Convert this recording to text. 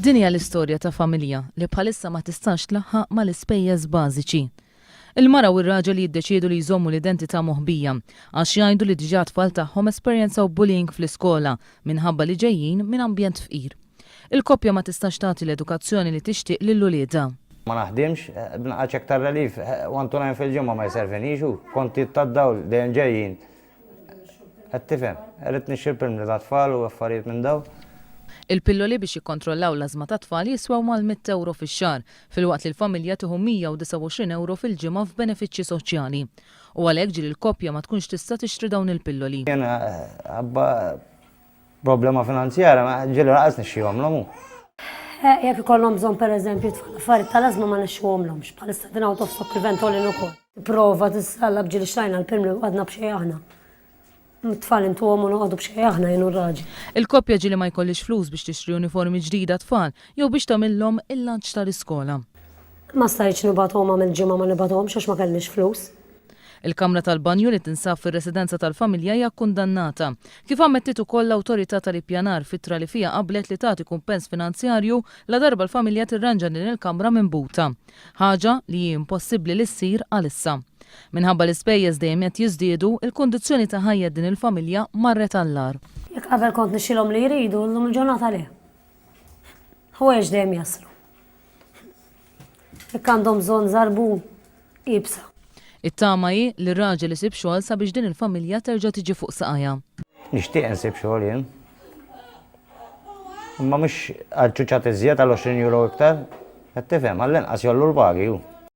Din hija l-istorja ta' familja li bħalissa ma tistax tlaħħaq mal-ispejjeż bażiċi. Il-mara u r-raġel jiddeċiedu li jżommu l-identità moħbija għax jgħidu li diġà t-tfal tagħhom esperjenzaw bullying fl-iskola minħabba li ġejjin minn ambjent fqir. Il-koppja ma tistax tagħti l-edukazzjoni li tixtieq lil uliedha. Ma naħdimx, b'naqra ċekk tar-relief, one to nine fil-ġimgħa ma jservinix hu, kontijiet tad-dawl dejjem ġejjin. Qed tifhem? Irrid nixtri l-pilmli tat-tfal u affarijiet minn dawn. Il-pilloli biex jikkontrollaw l-ażma tat-tfal jiswew mal-mitt ewro fix-xahar, filwaqt li l-familja tieħu 129 ewro fil-ġimgħa f'benefiċċji soċjali. U għalhekk ġieli l-koppja ma tkunx tista' tixtri dawn il-pilloli. Jiena ħabba problema finanzjarja ma ġieli lanqas nixxihomlhom hu. Jekk ikollhom bżonn pereżempju tfal affarijiet tal-ażma ma nixxuhomlhomx, bħalissa din out of stock il-Ventolin ukoll. Prova tissallab ġieli xtrajna l-pirmli u qgħadna b'xejn aħna. It-tfal intuhom u noqogħdu b'xejn aħna jien u r-raġel. Il-koppja ġieli ma jkollhiex flus biex tixtri uniformi ġdida għat-tfal jew biex tagħmillhom il-lunch tal-iskola. Ma stajtx nibgħathom għamilt ġimgħa ma nibgħathomx għax ma kellniex flus. Il-kamra tal-banju li tinsab fir-residenza tal-familja hija kkundannata, kif ammettiet ukoll l-Awtorità tal-Ippjanar f'ittra li fiha qablet li tagħti kumpens finanzjarju ladarba l-familja tirranġa din il-kamra minn butha. Ħaġa li hi impossibbli li ssir għalissa. Minħabba l-ispejjeż dejjem qed jiżdiedu, il-kundizzjoni ta' ħajjet din il-familja marret għall-agħar. Jekk qabel kont nixtrilhom li jridu, llum il-ġurnata le. Ħwejjeġ dejjem jaslu. Jekk għandhom bżonn żarbun, iebsa. It-tama hi li r-raġel isib xogħol sabiex din il-familja terġa' tiġi fuq saqajha. Nixtieq insib xogħol jien. Imma mhux għal ċuċat iżjed għal 20 euro iktar. Qed tifhem, għall-inqas jgħollu l-pagi hu.